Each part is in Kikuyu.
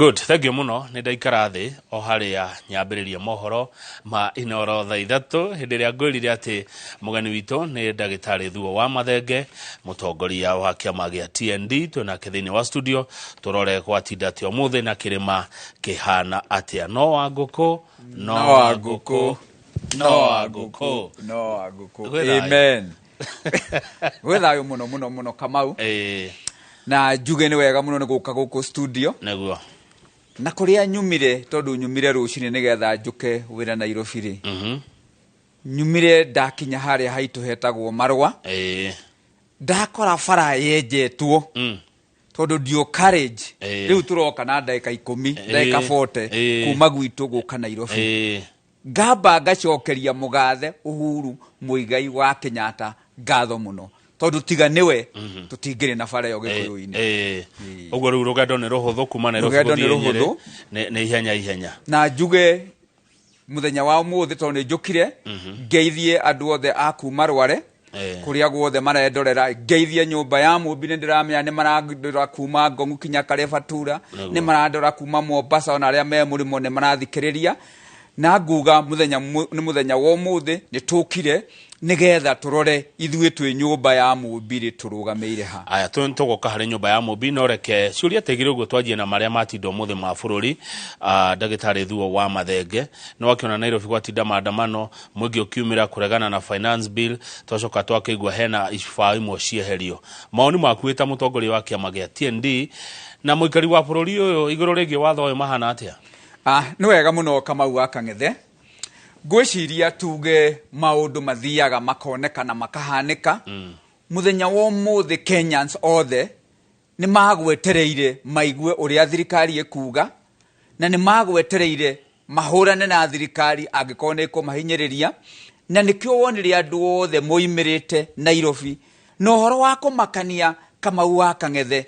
Good, thank you muno. Nĩ ndaikara thĩ o harĩa nyambĩrĩria mohoro ma Inoro thaa 3, hĩndĩ ĩrĩa ngwĩrire atĩ mũgeni witũ nĩ ndagĩtarĩ Thuo wa Mathenge, mũtongoria wa kĩama gĩa TND. Twĩnake thĩinĩ wa studio, tũrore gwatinda atĩa ũmũthĩ na kĩrĩma kĩhana atĩa. No wa ngũkũ, no wa ngũkũ, no wa ngũkũ, no wa ngũkũ. Gwĩ thayũ. Amen. Gwĩ thayũ mũno mũno mũno, Kamau. Na njuge nĩ wega mũno nĩ gũka gũkũ studio. Na kũrĩa nyumire, tondũ nyumire rũcinĩ nĩgetha njũke wĩra Nairobi rĩ, nyumire ndakinya harĩa haitũ hetagwo Marũa, ndakora bara yenjetwo, tondũ ndio courage. Rĩu tũroka na ndagĩka 10, ndagĩka 40 kuma gwitũ gũka Nairobi. Ngamba ngacokeria mũgathe Uhuru Muigai wa Kenyatta ngatho mũno, tondũ tiga nĩwe tũtingĩrĩ na bara ĩyo Gĩkũyũ-inĩ. Ũguo rĩu rũgendo nĩ rũhũthũ kuma Nairobi Rũgendo nĩ gũthiĩ Nyĩrĩ? rũhũthũ. Nĩ ihenya ihenya. Na njuge mũthenya wa ũmũthĩ, tondũ nĩ njũkire, ngeithie andũ othe a kuma Rware, kũrĩa guothe marendorera. Ngeithie nyũmba ya Mũmbi, nĩ ndĩramenya nĩ marandora kuma Ngongu kinya Karebatura, nĩ marandora kuma Mombasa, ona arĩa me mũrĩmo nĩ marathikĩrĩria. Na nguga mũthenya nĩ mũthenya wa ũmũthĩ nĩ tũkire nĩgetha tũrore ithuĩ twĩ nyũmba ya Mũmbi rĩ, tũrũgamĩire ha. Aya, tũgoka harĩ nyũmba ya Mũmbi, no reke ciũria ta igĩrĩ ũguo twanjie na marĩa matinda ũmũthĩ ma bũrũri. Ndagĩtarĩ Thuo wa Mathenge, nĩ wakĩona Nairobi gwatinda maandamano, mũingĩ ũkiumĩra kũregana na finance bill, twacoka twakĩigua hena ibaũ imwe cieherio. Mawoni maku wĩ ta mũtongoria wa kĩama gĩa TND na mũikari wa bũrũri ũyũ igũrũ rĩgiĩ watho ũyũ mahana atĩa? Nĩ wega mũno, Kamau wa Kang'ethe. Ngwĩciria tuge maũndũ mathiaga makoneka na makahanĩka. Mũthenya wa ũmũthĩ Kenyans othe nĩ magwetereire maigue ũrĩa thirikari ĩkuga, na nĩ magwetereire mahũrane na thirikari angĩkorwo nĩ ĩkũmahinyĩrĩria, na nĩkĩo wonire andũ othe moimĩrĩte Nairobi. Na ũhoro wa kũmakania, Kamau wa Kang'ethe,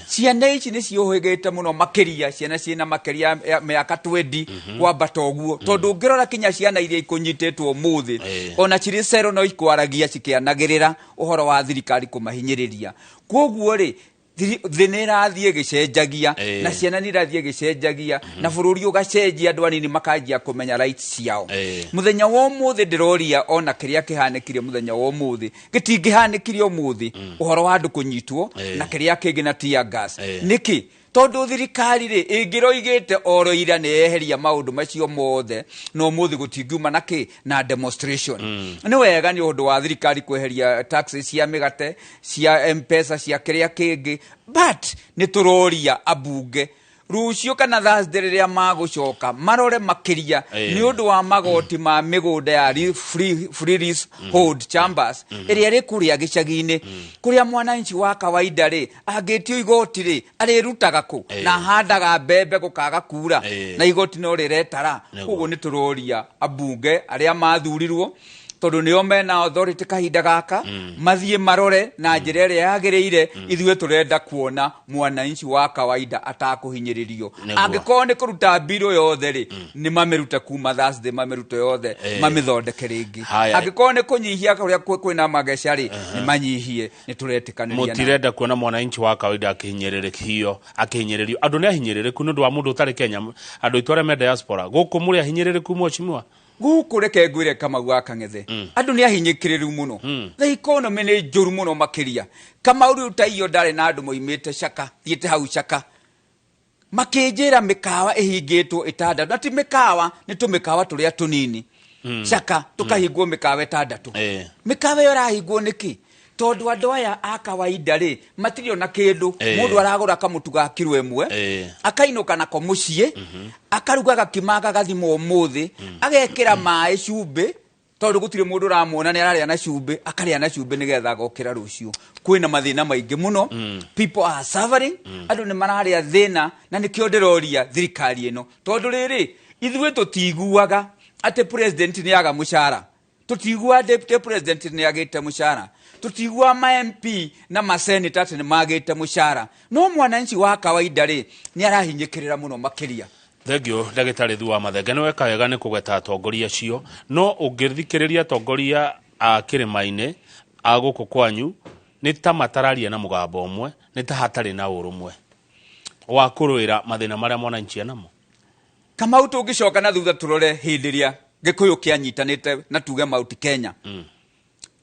ciana ici nĩ ciũhĩgĩte mũno makĩria, ciana ciĩna makĩria ya mĩaka 20 kwambata ũguo, tondũ ũngĩrora kinya ciana iria ikũnyitĩtwo ũmũthĩ, ona cirĩ cero no ikwaragia cikĩanagĩrĩra ũhoro wa thirikari kũmahinyĩrĩria. Koguo rĩ, thĩ nĩ ĩrathiĩ ĩgĩcenjagia, na ciana nĩ irathiĩ ĩgĩcenjagia, na bũrũri ũgacenjia, andũ anini makanjia kũmenya rights ciao. Mũthenya wa ũmũthĩ ndĩroria, ona kĩrĩa kĩhanĩkire mũthenya wa ũmũthĩ gĩtingĩhanĩkire ũmũthĩ, ũhoro wa andũ kũnyitwo na kĩrĩa kĩngĩ na tear gas. Nĩkĩ? Tondũ thirikari rĩ, ĩngĩroigĩte oro ira nĩ yeheria maũndũ macio mothe, na ũmũthĩ gũtingiuma na kĩ na demonstration. Nĩ wega nĩ ũndũ wa thirikari kweheria taxes cia mĩgate, cia Mpesa, cia kĩrĩa kĩngĩ, but nĩ tũroria ambunge rũciũ kana Thursday rĩrĩa magũcoka marore makĩria nĩ ũndũ wa magoti ma mĩgũnda ya free leasehold chambers ĩrĩa ĩrĩ kũrĩa gĩcagi-inĩ, kũrĩa mwananchi wa kawaida rĩ, angĩtio igoti rĩ, arĩrutaga kũ? Na ahandaga mbembe gũkaga kura, na igoti no rĩretara. Koguo nĩ tũroria ambunge arĩa mathurirwo, tondũ nĩo mena authority kahinda gaka, mathiĩ marore na njĩra ĩrĩa yagĩrĩire. Ithuĩ tũrenda kuona mwananchi wa kawaida atakũhinyĩrĩrio. Angĩkorwo nĩ kũruta mbirũ yothe rĩ, nĩ mamĩrute kuma Thursday, mamĩrute yothe, mamĩthondeke rĩngĩ. Angĩkorwo nĩ kũnyihia kũrĩa kwĩna mageca rĩ, nĩ manyihie, nĩ tũretĩkanĩria nao. Mũtirenda kuona mwananchi wa kawaida akĩhinyĩrĩrĩkio, akĩhinyĩrĩrio. Andũ nĩ ahinyĩrĩrĩku nĩ ũndũ wa mũndũ ũtarĩ Kenya, andũ aitũ arĩa me diaspora gũkũ, mũrĩ ahinyĩrĩrĩku, mheshimiwa? Gũkũ reke ngwĩre, Kamau wa Kang'ethe, andũ nĩ ahinyĩkĩrĩru mũno. The economy nĩ njũru mũno makĩria, Kamau. Rĩu ta iyo ndarĩ na andũ moimĩte Caka, thiĩte hau Caka, makĩnjĩra mĩkawa ĩhingĩtwo 6, na ti mĩkawa, nĩ tũmĩkawa tũrĩa tũnini Caka, tũkahingwo mĩkawa 6. Mĩkawa ĩyo ĩrahingwo nĩkĩ? Tondũ andũ aya a kawaida rĩ, matirĩ ona kĩndũ. Mũndũ aragũra kamũtu ga kiro 1, akainũka nako mũciĩ, akaruga gakima gagathima ũmũthĩ, agekĩra maĩ, cumbĩ, tondũ gũtirĩ mũndũ ũramuona nĩ ararĩa na cumbĩ, akarĩa na cumbĩ nĩgetha agokĩra rũciũ. Kwĩna mathĩna maingĩ mũno. People are suffering. Andũ nĩ mararĩa thĩna, na nĩkĩo ndĩroria thirikari ĩno, tondũ rĩrĩ, ithuĩ tũtiguaga atĩ president nĩ aga mũcara, tũtiguaga deputy president nĩ agĩte mũcara, tũtiguaga ma MP na ma senator atĩ nĩ magĩte mũcara, no mwananchi wa kawaida rĩ, nĩ arahinyĩkĩrĩra mũno makĩria. Thengiũ, ndagĩtarĩ Thuo wa Mathenge. Nĩ weka wega nĩ kũgweta atongoria acio, no ũngĩthikĩrĩria atongoria a kĩrĩma-inĩ a gũkũ kwanyu, nĩ ta matararia na mũgambo ũmwe, nĩ ta hatarĩ na ũrũmwe. Wa kũrũĩra mathĩna marĩa mwananchi enamo. Kamau, tũngĩcoka na thutha tũrore hĩndĩ ĩrĩa Gĩkũyũ kĩanyitanĩte na tuge Mount Kenya,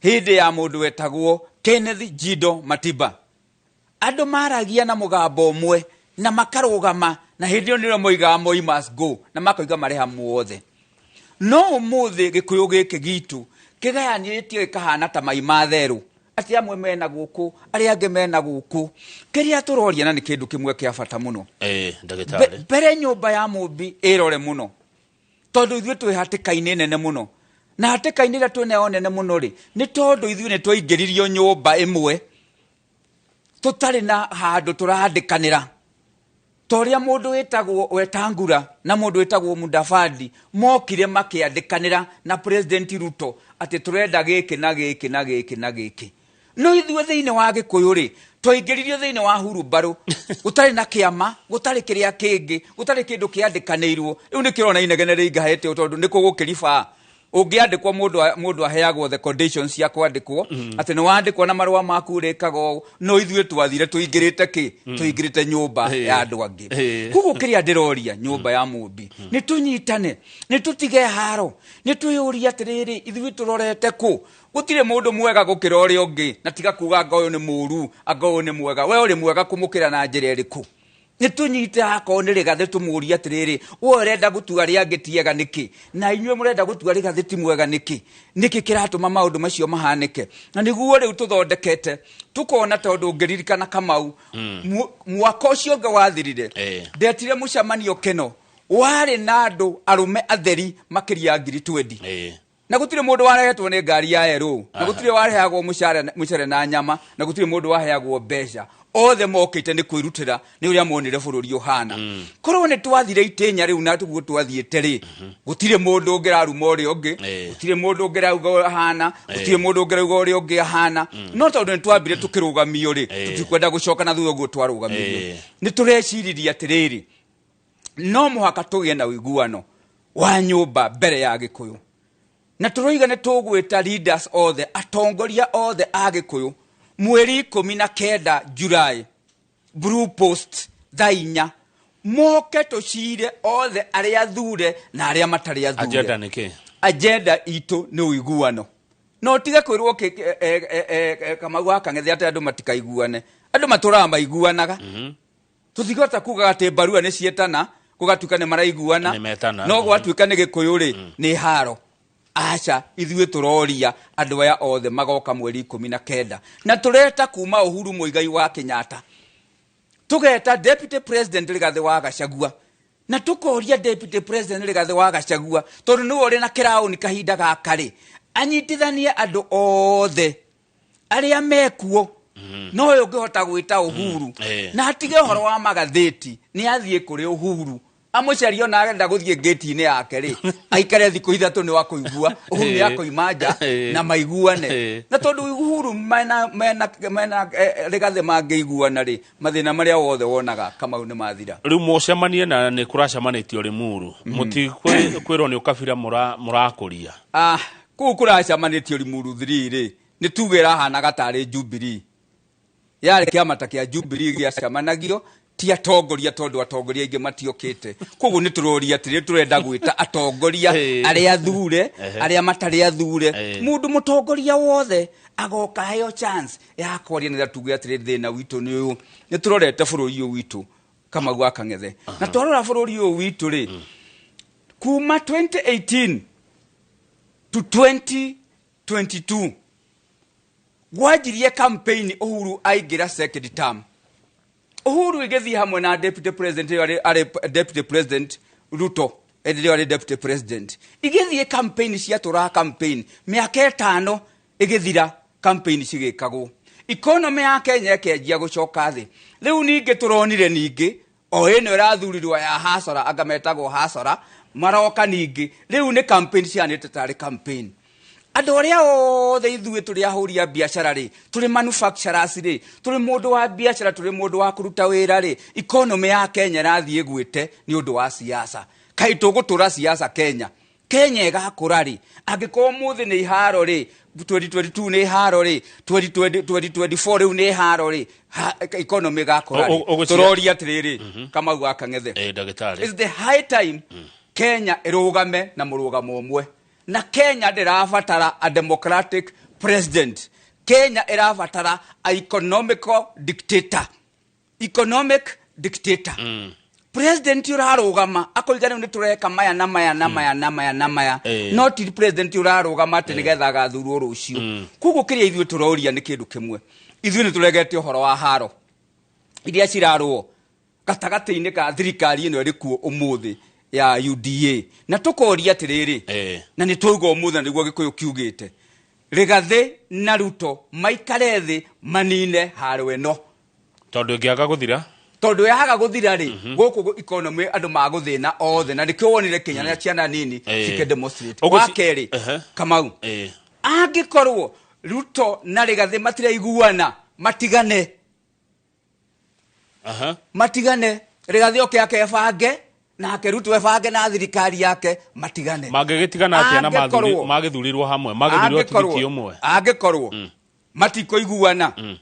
hĩndĩ ya mũndũ wetagwo Kenneth Jindo Matiba, andũ maragia na mũgambo ũmwe na makarũgama, na hĩndĩ ĩyo nĩrĩo moigaga Moi must go, na makoiga marĩ hamwe othe. No ũmũthĩ Gĩkũyũ gĩkĩ gitũ kĩgayanĩtio gĩkahana ta mai ma therũ, atĩ amwe mena gũkũ, arĩa angĩ mena gũkũ. Kĩrĩa tũroria na nĩ kĩndũ kĩmwe kĩa bata mũno. Ndagĩtarĩ. Mbere nyũmba ya mũmbi ĩrore mũno, tondũ ithuĩ twĩ hatĩka-inĩ nene mũno, na hatĩka-inĩ ĩrĩa twĩnayo nene mũno rĩ, nĩ tondũ ithuĩ nĩ twaingĩririo nyũmba ĩmwe tũtarĩ na handũ tũrandĩkanĩra, ta ũrĩa mũndũ wĩtagwo Wetangula na mũndũ wĩtagwo Mudavadi mokire makĩandĩkanĩra na President Ruto atĩ tũrenda gĩkĩ na gĩkĩ na gĩkĩ na gĩkĩ. No ithuĩ thĩinĩ wa Gĩkũyũ rĩ, twaingĩririo thĩinĩ wa hurumbarũ gũtarĩ na kĩama, gũtarĩ kĩrĩa kĩngĩ, gũtarĩ kĩndũ kĩandĩkanĩirwo. Rĩu nĩ kĩrona inegene rĩingahĩte, tondũ nĩ kũgũkĩribaa ũngĩandĩkwo mũndũ aheagwo the conditions cia kwandĩkwo, atĩ nĩ wandĩkwo na marũa maku ũrĩkaga ũũ. No ithuĩ twathire tũingĩrĩte kĩ tũingĩrĩte nyũmba ya andũ angĩ. Koguo kĩrĩa ndĩroria nyũmba ya mũmbi nĩ tũnyitane, nĩ tũtige haro, nĩ twĩyũrie atĩrĩrĩ, ithuĩ tũrorete kũ? Gũtirĩ mũndũ mwega gũkĩra ũrĩa ũngĩ, na tiga kuga anga ũyũ nĩ mũũru, anga ũyũ nĩ mwega. We ũrĩ mwega kũmũkĩra na njĩra ĩrĩkũ? Nĩ tũnyite akorwo nĩ Rĩgathĩ, tũmũrie atĩrĩrĩ, we ũrenda gũtua arĩa angĩ ti ega nĩkĩ, na inyuĩ mũrenda gũtua Rĩgathĩ ti mwega nĩkĩ? Nĩkĩ kĩratũma maũndũ macio mahanĩke? Na nĩguo rĩu tũthondekete tũkona, tondũ ũngĩririkana Kamau, mwaka ũcio ũngĩ wathirire, ndetire mũcemanio keno warĩ na andũ arũme atheri makĩria ya 20,000, na gũtirĩ mũndũ warehetwo nĩ ngari ya erũ, na gũtirĩ waheagwo mũcere na nyama, na gũtirĩ mũndũ waheagwo mbeca. Othe mokĩte nĩ kwĩrutĩra, nĩ ũrĩa monire bũrũri ũhana. Korwo nĩ twathire itĩnya rĩu na tũguo twathiĩte rĩ, gũtirĩ mũndũ ũngĩraruma ũrĩa ũngĩ, gũtirĩ mũndũ ũngĩrauga ahana, gũtirĩ mũndũ ũngĩrauga ũrĩa ũngĩ ahana. No tondũ nĩ twambire tũkĩrũgamio rĩ, tũtikwenda gũcoka na thutha ũguo twarũgamirio. Nĩ tũreciririe atĩrĩrĩ, no mũhaka tũgĩe na ũiguano wa nyũmba mbere ya Gĩkũyũ, na tũroiga nĩ tũgwĩta leaders othe, atongoria othe a Gĩkũyũ, mweri 19 July, Blue Post, thaa 4, moke tũcire othe arĩa athure na arĩa matarĩ athure. Agenda nĩ kĩ? Agenda itũ nĩ ũiguano. No tige kwĩrwo Kamau wa Kang'ethe atĩ andũ matikaiguane. Andũ matũraga maiguanaga. Tũtingĩhota kuga atĩ mbarua nĩ cietana gũgatuĩka nĩ maraiguana. Nĩ metana. No gwatuĩka nĩ Gĩkũyũ rĩ, nĩ haro. Aca, ithuĩ tũroria andũ aya othe magoka mweri 19, na tũreta kuma Uhuru Muigai wa Kenyatta, tũgeta Deputy President Rigathĩ wa Gachagua, na tũkoria Deputy President Rigathĩ wa Gachagua, tondũ nĩwe ũrĩ na kĩraũni kahinda gaka rĩ, anyitithanie andũ othe arĩa mekuo. No ũyũ ũngĩhota gwĩta Uhuru na atige ũhoro wa magathĩti, nĩ athiĩ kũrĩ Uhuru amũcarie, ona arenda gũthiĩ ngĩti-inĩ yake rĩ, aikare thikũ 3, nĩ wa kũigua Uhuru nĩ akoima nja na maiguane. Na tondũ Uhuru mena Rĩgathĩ mangĩiguana rĩ, mathĩna marĩa wothe wonaga Kamau nĩ mathira. Rĩu mũcemanie na nĩ kũracemanĩtio Limuru, mũtikwĩrwo nĩ ũkabira mũrakũria? Ah, kũu kũracemanĩtio Limuru 3 rĩ, nĩ tuge ĩrahanaga tarĩ Jubilee, yarĩ kĩama ta kĩa Jubilee gĩacemanagio, ti atongoria, tondũ atongoria aingĩ matiokĩte. Koguo nĩ tũroria atĩrĩ, tũrenda gwĩta atongoria arĩa athure, arĩa matarĩ athure, mũndũ mũtongoria wothe agoka aheo chance ya kwaria, nĩgetha tuge atĩrĩ, thĩna witũ nĩ ũyũ. Nĩ tũrorete bũrũri ũyũ witũ, Kamau wa Kang'ethe, na twarora bũrũri ũyũ witũ rĩ, kuma 2018 to 2022 gwanjirie campaign Uhuru aingĩra second term. Uhuru ĩgĩthiĩ hamwe na Deputy President ĩyo arĩ Deputy President Ruto, hĩndĩ ĩyo arĩ Deputy President, igĩthiĩ campaign ciatũraga campaign mĩaka 5 ĩgĩthira, campaign cigĩkagwo, economy ya Kenya ĩkĩanjia gũcoka thĩ. Rĩu ningĩ tũronire ningĩ o ĩno ĩrathurirwo ya hasara, anga metagwo hasara, maroka ningĩ rĩu nĩ campaign cianĩte tarĩ campaign. Andũ arĩa othe ithuĩ tũrĩ ahũri a biacara rĩ, tũrĩ manufacturers rĩ, tũrĩ mũndũ wa biacara, tũrĩ mũndũ wa kũruta wĩra rĩ, economy ya Kenya ĩrathiĩ ĩgwĩte nĩ ũndũ wa siasa. Kaĩ tũgũtũra siasa Kenya? Kenya ĩgakũra rĩ, angĩkorwo mũthĩ nĩ iharo rĩ? 2022 nĩ haro rĩ, 2020 2024 rĩu nĩ haro rĩ, economy gakũra rĩ? Tũroria atĩrĩrĩ, Kamau wa Kang'ethe, Ndagĩtarĩ. It's the high time Kenya ĩrũgame na mũrũgamo ũmwe, na Kenya ndĩrabatara a democratic president. Kenya ĩrabatara a economical dictator, economic dictator, president ũrarũgama akoiga rĩu nĩ tũreka maya na maya na maya na maya na maya, no ti president ũrarũgama atĩ nĩgetha agathurwo rũciũ. Koguo kĩrĩa ithuĩ tũroria nĩ kĩndũ kĩmwe. Ithuĩ nĩ tũregete ũhoro wa haro iria cirarũo gatagatĩ-inĩ ka thirikari ĩno ĩrĩ kuo ũmũthĩ ya UDA, na tũkoria atĩrĩrĩ, na nĩ twauga ũmũthĩ, na nĩguo Gĩkũyũ kiugĩte, Rigathĩ na Ruto maikare thĩ manine haro ĩno. Tondũ ĩngĩaga gũthira, tondũ yaga gũthira rĩ, gũkũ economy andũ magũthĩna othe, na nĩkĩo wonire Kenya na ciana nini cike demonstrate. Wa kerĩ, Kamau, angĩkorwo Ruto na Rigathĩ matiraiguana, matigane. Matigane. Rigathĩ oke akebange, nake Ruto ebange na thirikari yake, matigane. Mangĩgĩtigana atĩa na magĩthurirwo hamwe, magĩthurirwo tigiti ũmwe? Angĩkorwo matikũiguana,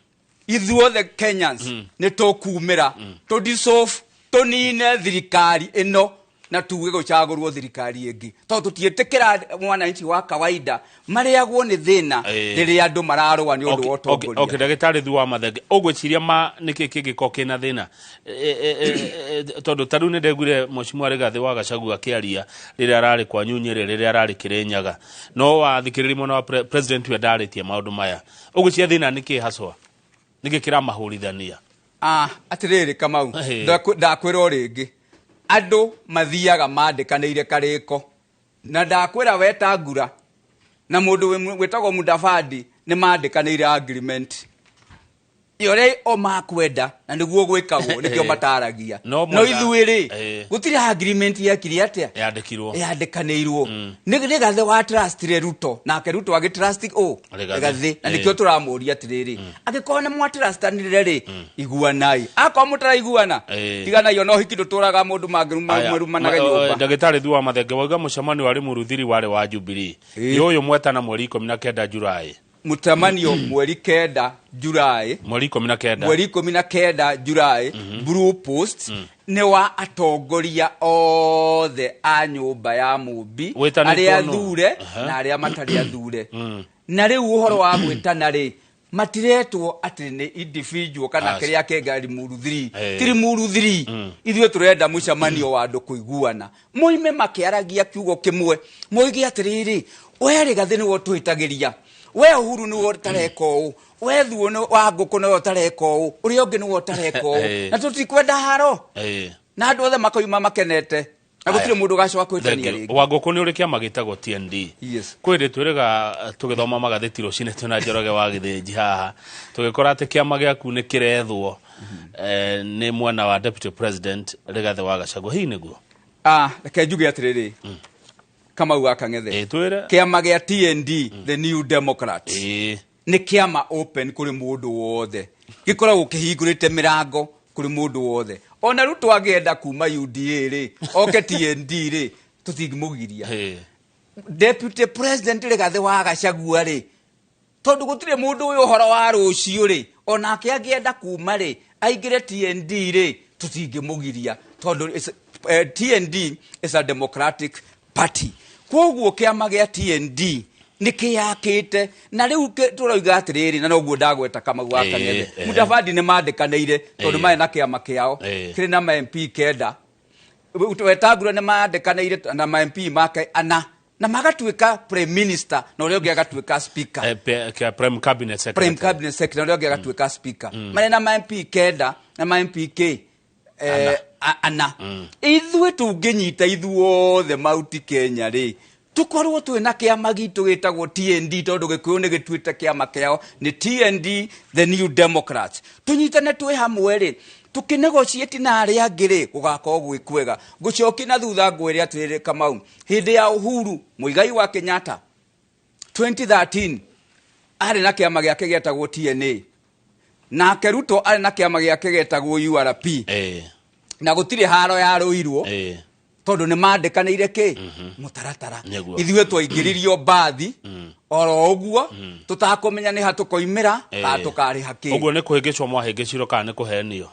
ithuothe Kenyans nĩ tũkumĩra tũ dissolve, tũnine thirikari ĩno na tuge gũcagũrwo thirikari ĩngĩ, tondũ tũtiĩtĩkĩra mwananchi wa kawaida marĩagwo nĩ thĩna rĩrĩa andũ mararũa nĩ ũndũ wa ũtongoria. Okay, ndagĩtarĩ Thuo wa Mathenge, ũgwĩciria ma nĩkĩ kĩngĩkorwo kĩna thĩna? Tondũ ta rĩu nĩ ndegwire Mheshimiwa Rigathĩ wa Gachagua akĩaria rĩrĩa ararĩ kwanyu Nyĩrĩ, rĩrĩa ararĩ Kĩrĩnyaga, no wathikĩrĩria mwena wa president we ndarĩtie maũndũ maya. Ũgwĩciria thĩna nĩkĩ haswa, nĩkĩ kĩramahũrithania? Ah, atĩrĩrĩ Kamau, ndakwĩra o rĩngĩ, andũ mathiaga mandĩkanĩire karĩko, na ndakwĩra Wetangula na mũndũ wĩtagwo Mudavadi nĩ mandĩkanĩire agreement ũrĩa o makwenda, na nĩguo gwĩkagwo, nĩkĩo mataragia. No no ithuĩ rĩ, gũtirĩ agreement yekire atĩa, yandĩkirwo. Yandĩkanĩirwo. Nĩ Rigathĩ wa trustire Ruto, nake Ruto agĩ trust ũ? Rigathĩ. Rigathĩ. Na nĩkĩo tũramũria atĩrĩrĩ, angĩkorwo nĩ mwatrustanire rĩ, iguanai. Akorwo mũtaraiguana, tiganai. Ona ũhiki ndũtũraga mũndũ Aya, mangĩrumanaga nyũmba. Ndagĩtarĩ Thuo wa Mathenge, wauga mũcemanio wa Limuru warĩ wa Jubilee, nĩ ũyũ mwetana mweri 19 Julai? Mũcemanio mweri 9 Julai. Mweri 19. Mweri 19 Julai, Blue Post, nĩ wa atongoria othe a nyũmba ya Mũmbi, Wĩtanĩtwo arĩa nũ? athure na arĩa matarĩ athure. Na rĩu ũhoro wa gwĩtana rĩ, matiretwo atĩ nĩ individual kana Aca. kĩrĩa kĩnga Limuru 3. Ti Limuru 3. Ithuĩ tũrenda mũcemanio wa andũ kũiguana, moime makĩaragia kiugo kĩmwe, moige atĩrĩrĩ, we Rigathĩ nĩwe ũtũhĩtagĩria, we Uhuru nĩwe ũtareka ũũ, we Thuo wa Ngũkũ nĩwe ũtareka ũũ, ũrĩa ũngĩ nĩwe ũtareka ũũ, na tũtikwenda haro, na andũ othe makoima makenete, na gũtirĩ mũndũ ũgacoka kwĩtania Thank you. rĩngĩ. Wangũkũ, nĩ ũrĩ kĩama gĩtagwo TND. Yes. Kwĩ hĩndĩ twĩrĩga tũgĩthoma magathĩti rũcinĩ twĩna Njoroge wa Gĩthĩnji haha, tũgĩkora atĩ kĩama gĩaku nĩ kĩrethwo nĩ mwena wa Deputy President Rigathĩ wa Gachagua. Hihi nĩguo? Ah, reke njuge atĩrĩrĩ, Kamau wa Kang'ethe, Twĩre. Kĩama gĩa TND, the New Democrats, nĩ kĩama open kũrĩ mũndũ wothe, gĩkoragwo kĩhingũrĩte mĩrango kũrĩ mũndũ wothe. Ona Ruto angĩenda kuma UDA rĩ, oke TND rĩ, tũtingĩmũgiria. Deputy President Rigathĩ wa Gachagua rĩ, tondũ gũtirĩ mũndũ ũyũ ũhoro wa rũciũ rĩ, onake angĩenda kuma rĩ, aingĩre TND rĩ, tũtingĩmũgiria, tondũ TND is a democratic party. Koguo kĩama gĩa TND nĩ kĩyakĩte, na rĩu tũroiga atĩrĩrĩ, na noguo ndagweta, Kamau wa Kang'ethe, Mudavadi nĩ mandĩkanĩire tondũ marĩ na kĩama kĩao kĩrĩ na ma MP 9. Wetangula nĩ mandĩkanĩire na ma MP make ana, na magatuĩka prime minister na ũrĩa ũngĩ agatuĩka speaker. Prime cabinet secretary. Prime cabinet secretary, na ũrĩa ũngĩ agatuĩka speaker. Marĩ na ma MP 9 na ma MP k ana. Ithuĩ tũngĩnyita ithuothe Mauti Kenya rĩ, tũkorwo twĩ na kĩama gitũ gĩtagwo TND, tondũ Gĩkũyũ nĩ gĩtuĩte kĩama kĩao nĩ TND, the New Democrats, tũnyitane twĩ hamwe rĩ, tũkĩnegotiate na arĩa angĩ rĩ, gũgakorwo gwĩ kwega. Ngũcokia na thutha ngwĩre atĩrĩrĩ, Kamau, hĩndĩ ya Uhuru Muigai wa Kenyatta 2013, arĩ na kĩama gĩake gĩetagwo TNA, nake Ruto arĩ na kĩama gĩake gĩetagwo URP, na gũtirĩ haro yarũirwo, tondũ nĩ mandĩkanĩire kĩ mũtaratara. Nĩguo. Ithuĩ twaingĩririo mbathi. Oro ũguo tũtakũmenya nĩ ha tũkoimĩra kana tũkarĩha kĩ. Ũguo nĩ kũhĩngĩcwo mwahĩngĩcirwo kana nĩ kũhenio?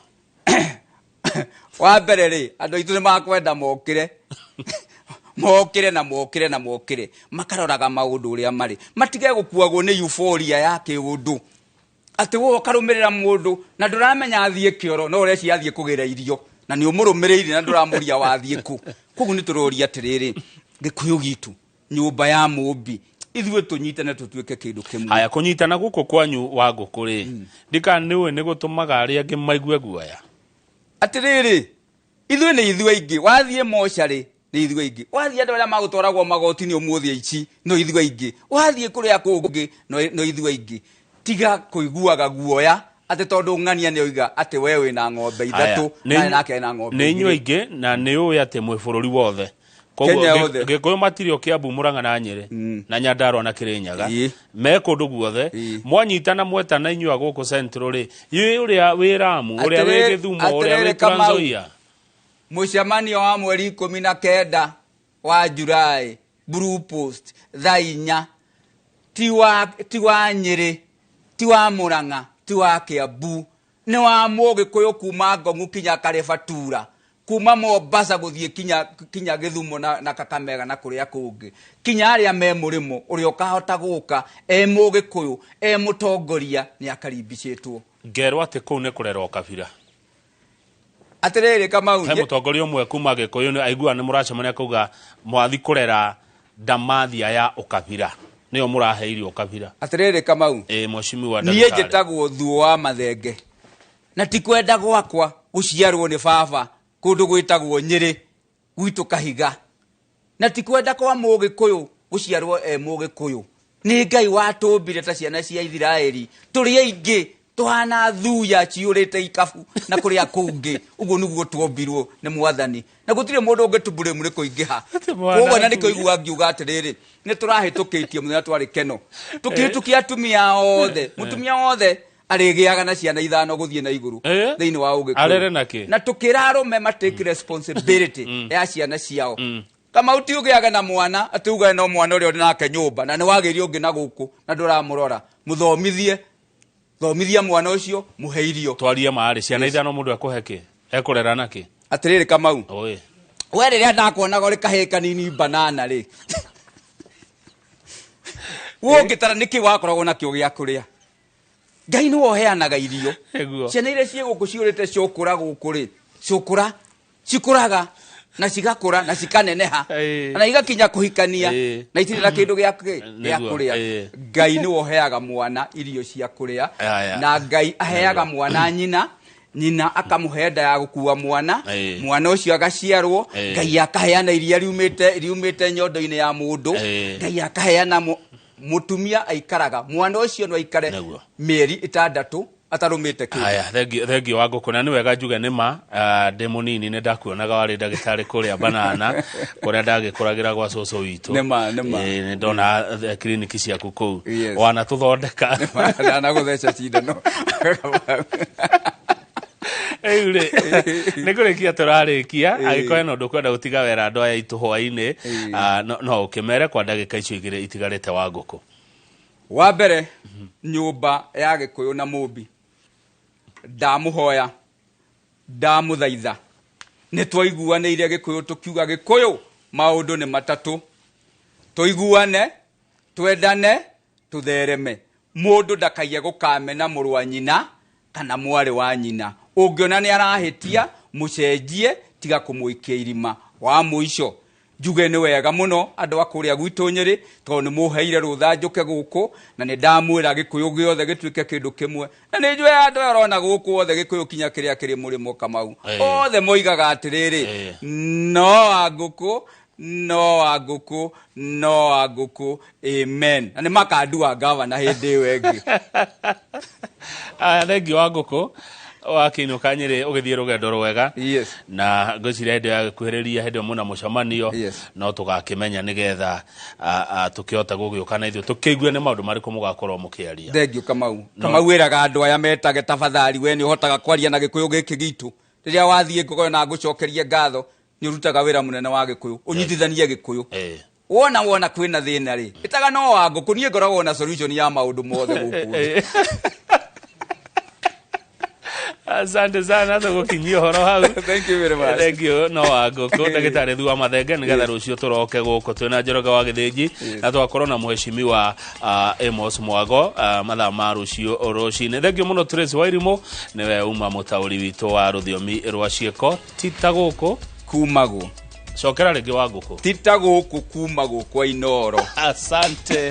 Wa mbere rĩ, andũ aitũ nĩ makwenda mokĩre mokĩre na mokĩre na mokĩre, makaroraga maũndũ ũrĩa marĩ, matige gũkuagwo nĩ euphoria ya kĩũndũ, atĩ we ũkarũmĩrĩra mũndũ na ndũramenya athiĩ kĩoro, no ũreciria athiĩ kũgĩra irio na nĩ ũmũrũmĩrĩire na ndũramũria wathiĩ kũ. Koguo nĩ tũroria atĩrĩrĩ, Gĩkũyũ gitũ, nyũmba ya mũmbi, ithuĩ tũnyitane tũtuĩke kĩndũ kĩmwe. Haya, kũnyitana gũkũ kwanyu wa ngũkũ rĩ, ndikana nĩ ũĩ nĩ gũtũmaga arĩa angĩ maigue guoya? Atĩrĩrĩ, ithuĩ nĩ ithuĩ aingĩ. Wathiĩ mocarĩ nĩ ithuĩ aingĩ, wathiĩ andũ arĩa magũtwaragwo magoti-inĩ ũmũthĩ aici no ithuĩ aingĩ, wathiĩ kũrĩa kũngĩ no ithuĩ aingĩ. Tiga kũiguaga guoya atĩ tondũ ng'ania nĩ oiga atĩ we wĩna ng'ombe ithatũ na nake ena ng'ombe nĩ inyuĩ igĩrĩ. Aingĩ na nĩ ũĩ atĩ mwĩ bũrũri wothe. Koguo Kenya yothe. Gĩkũyũ matirĩ o Kĩambu, Mũrang'a na Nyĩrĩ na Nyandarua na Kĩrĩnyaga, me kũndũ guothe. Mwanyitana mwetana inyuĩ a gũkũ Central rĩ, ĩ ũrĩa wĩ Ramu, ũrĩa wĩ Gĩthumo, ũrĩa Atĩrĩrĩ wĩ Trans Kamau. Nzoia. Mũcemanio wa mweri 19 wa Julai, Blue Post, thaa 4, ti wa Nyĩrĩ, ti wa Mũrang'a, ti wa Kĩambu, nĩ wa Mũgĩkũyũ kuma Ngong'u kinya Karĩbatura, kuma Mombasa gũthiĩ kinya Gĩthumo na Kakamega na kũrĩa kũngĩ, kinya arĩa me mũrĩmo. Ũrĩa ũkahota gũka e Mũgĩkũyũ e mũtongoria nĩ akarimbicĩtwo. Ngerwo atĩ kũu nĩ kũrera ũkabira. Atĩrĩrĩ Kamau, he mũtongoria ũmwe kuma Gĩkũyũ nĩ aigua nĩ mũracemania kuga mwathi kũrera ndamathia ya ũkabira, nĩyo mũraheire ũkabira. Atĩrĩrĩ Kamau, ĩ mheshimiwa niĩ ndagĩtarĩ. Njĩtagwo Thuo wa Mathenge na ti kwenda gwakwa gũciarwo nĩ baba kũndũ gwĩtagwo Nyĩrĩ gwitũ Kahiga, na ti kwenda kwa Mũgĩkũyũ gũciarwo e Mũgĩkũyũ. Nĩ Ngai watũmbire ta ciana cia Isiraeli, tũrĩ aingĩ tũhana thuya ciũrĩte ikabu na kũrĩa kũngĩ. Ũguo nĩguo tuombirwo nĩ Mwathani na gũtirĩ mũndũ ũngĩtũmburĩmu nĩ kũingĩha. Atĩ mwana Koguo na nĩkĩo thuya. igua ngiuga atĩrĩrĩ, nĩ tũrahĩtũkĩtie mũthenya twarĩ keno tũkĩhĩtũkia atumia othe, mũtumia wothe arĩgĩaga na ciana 5 gũthiĩ na igũrũ thĩinĩ wa Ũgĩkũyũ. Arere na kĩ? Na tũkĩra arũme ma take responsibility ya ciana ciao. Kamau, ti ũgĩage na mwana atĩ uge no mwana ũrĩa ũrĩ nake nyũmba na nĩ wagĩire ũngĩ na gũkũ na ndũramũrora. Mũthomithie, thomithia mwana ũcio, mũhe irio. Twarie marĩ ciana 5 mũndũ ekũhe kĩ, ekũrera na kĩ? Atĩrĩrĩ Kamau, Oi. we rĩrĩa ndakuonaga ũrĩ kahĩĩ kanini banana rĩ, we ũngĩtara nĩkĩ wakoragwo nakĩo gĩa kũrĩa? Ngai nĩwe ũheanaga irio. Nĩguo. Ciana iria ciĩ gũkũ ciũrĩte ciũkũra gũkũ rĩ, ciũkũra cikũraga na cigakũra na cikaneneha na igakinya kũhikania na itirĩ na kĩndũ gĩa gĩa kũrĩa. Ngai nĩwe ũheaga mwana irio cia kũrĩa. Na Ngai aheaga mwana nyina, nyina akamũhe nda ya gũkua mwana, mwana ũcio agaciarwo. Ngai akaheana iria riumĩte nyondo-inĩ ya mũndũ. Ngai akaheana mũtumia aikaraga, mwana ũcio no aikare mĩeri 6 atarũmĩte kĩndũ. Haya, thengiũ wa ngũkũ, na nĩ wega njuge nĩ ma, ndĩ mũnini nĩ ndakuonaga warĩ ndagĩtarĩ kũrĩa Banana, kũrĩa ndagĩkũragĩra gwa cũcũ witũ. Nĩ ma, nĩ ma. Ĩ, nĩ ndona kiriniki ciaku kũu. Wanatũthondeka. Ndanagũtheca cindano. Rĩu rĩ, nĩ kũrĩkia tũrarĩkia, angĩkorwo hena ũndũ ũkwenda gũtiga wera andũ aya aitũ hwaĩ-inĩ, no ũkĩmere kwa ndagĩka icio 2 itigarĩte wa ngũkũ. Wa mbere, nyũmba ya Gĩkũyũ na Mũmbi, ndamũhoya, ndamũthaitha, nĩ twaiguanĩire Gĩkũyũ tũkiuga Gĩkũyũ maũndũ nĩ matatũ, tũiguane, twendane, tũthereme. Mũndũ ndakaiye gũkamena mũrũ wa nyina kana mwarĩ wa nyina. Ũngĩona nĩ arahĩtia, mũcenjie, tiga kũmũikia irima. Wa mũico, njuge nĩ wega mũno andũ a kũrĩa gwitũ Nyĩrĩ, tondũ nĩ mũheire rũtha njũke gũkũ, na nĩ ndamwĩra Gĩkũyũ gĩothe gĩtuĩke kĩndũ kĩmwe. Na nĩ njũĩ andũ aya ũrona gũkũ othe Gĩkũyũ kinya kĩrĩa kĩrĩ mũrĩmo Kamau, othe moigaga atĩrĩrĩ, no wa ngũkũ, no wa ngũkũ, no wa ngũkũ, amen. Na nĩ makandua gavana hĩndĩ ĩyo ĩngĩ. Aya, thengiũ wa ngũkũ wakĩinũka Nyĩrĩ ũgĩthiĩ rũgendo rwega. Na ngwĩciria hĩndĩ ya gũkuhĩrĩria hĩndĩ ĩyo mũna mũcemanio, no tũgakĩmenya nĩgetha, tũkĩhote gũgĩũka na ithuĩ tũkĩigue nĩ maũndũ marĩkũ mũgakorwo mũkĩaria. Thengiũ Kamau. Kamau wĩraga andũ aya metage tafadhali, we nĩ ũhotaga kwaria na Gĩkũyũ gĩkĩ gitũ. Rĩrĩa wathiĩ ngũgoyo na ngũcokerie ngatho, nĩ ũrutaga wĩra mũnene wa Gĩkũyũ, ũnyitithanie Gĩkũyũ. Wona wona kwĩna thĩna rĩ, ĩtaga no wa ngũkũ, niĩ ngoragwo na solution ya maũndũ mothe gũkũ thĩ. Asante sana, tũgũkinyia ũhoro hau. Thank you very much. Thank you. No wa ngũkũ, ndagĩtarĩ Thuo Mathenge, nĩgetha rũciũ tũroke gũkũ twĩna Njoroge wa Gĩthĩnji na tũgakorwo na mheshimiwa Amos Mwago mathaa ma rũciũ rũcinĩ. Thank you mũno. Tracy Wairimũ nĩwe uma mũtaũri witũ wa rũthiomi rwa ciĩko. Tita gũkũ kumagwo. Cokera rĩngĩ, wa ngũkũ. Tita gũkũ kumagwo kwa Inoro. Asante.